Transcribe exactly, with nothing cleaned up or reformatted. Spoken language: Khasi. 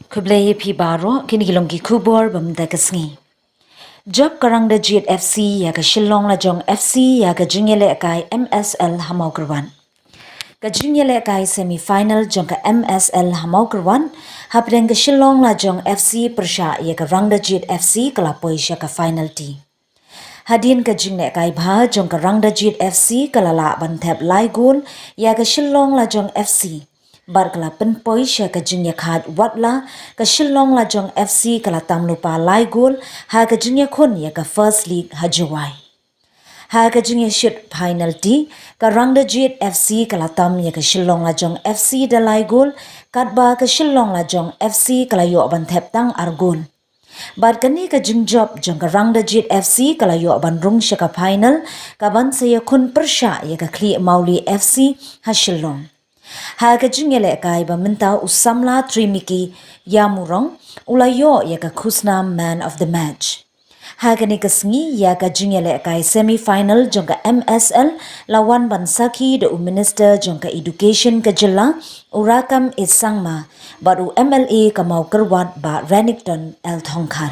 Khublei ïa phi baroh, kine ki long ki khubor ba mynta ka sngi. Jop ka Rangdajied F C ïa ka Shillong Lajong F C ïa ka jingïalehkai M S L ha Mawkyrwat. Ka jingïalehkai semi final jong ka M S L ha Mawkyrwat, hapdeng ka Shillong Lajong F C pyrshah ïa ka Rangdajied F C ka la poi sha ka final ti. Hadien ka jinglehkai bha jong ka Rangdajied F C ka la lah ban thep lai gol ïa ka Shillong Lajong F C. Bad ka la pynpoi sha ka jingïakhaid watla, ka Shillong Lajong F C ka la tam lypa lai gol ha ka jingïakhun ïa ka First League ha Jowai. Ha ka jingïashit final ti, ka Rangdajied F C ka la tam ïa ka Shillong Lajong F C da lai gol, katba ka Shillong Lajong F C ka la ïoh ban thep tang ar gol. Bad kane ka jingjop jong ka Rangdajied F C ka la ïoh ban rung sha ka final, kaban sa ïakhun pyrshah ïa ka Khlieh Mawlih F C ha Shillong. Ha ka jingïalehkai ba mynta, u samla Trimiki Ïamurong u la ïoh ïa ka khusnam man of the match. Ha kane ka sngi ïa ka jingïalehkai semi final jong ka M S L la wan ban sakhi da u Minister jong ka Education ka jylla, u Rakkam A Sangma, bad u M L A ka Mawkyrwat, Bah Renikton L Thongkhar.